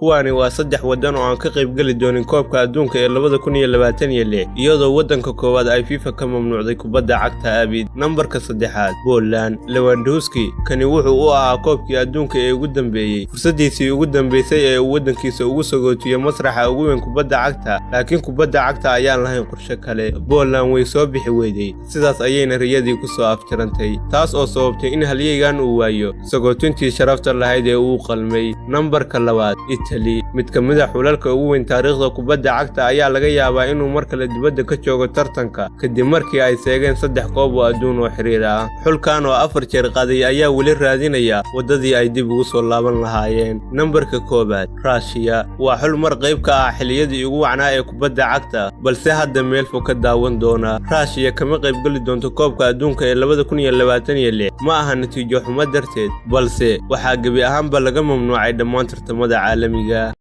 Kuwaani waa saddex waddan oo aan ka qaybgeli doonin Koobka Adduunka ee 2026, iyadoo waddanka koowaad ay FIFA ka mamnuucday kubadda cagta abid. Nambarka saddexaad, Poland. Lewandowski, kani wuxuu u ahaa Koobkii Adduunka ee ugu dambeeyey, fursadiisii ugu dambeysay ee uu waddankiisa ugu sagootiyo masraxa ugu weyn kubadda cagta, laakiin kubadda cagta ayaan lahayn qorshe kale. Poland way soo bixi weyday, sidaas ayayna riyadii ku soo afjarantay, taas oo sababtay in halyeygan uu waayo sagootintii sharafta lahayd ee uu qalmay. Nambarka labaad, Italy. Mid ka mid ah xulalka ugu weyn taariikhda kubadda cagta ayaa laga yaabaa inuu mar kale dibadda ka joogo tartanka kadib markii ay seegeen saddex koob oo adduun oo xiriir ah. Xulkan oo afar jeer qaaday ayaa weli raadinaya waddadii ay dib ugu soo laaban lahaayeen. Nambarka koowaad, Russia. Waa xul mar qayb ka ah xilliyadii ugu wacnaa ee kubadda cagta, balse hadda meel fog ka daawan doona. Russia kama qaybgeli doonto Koobka Adduunka ee 2026. Ma aha natiijo xumo darteed, balse waxaa gebi ahaanba laga mamnuucay dhammaan tartamada caalamiga.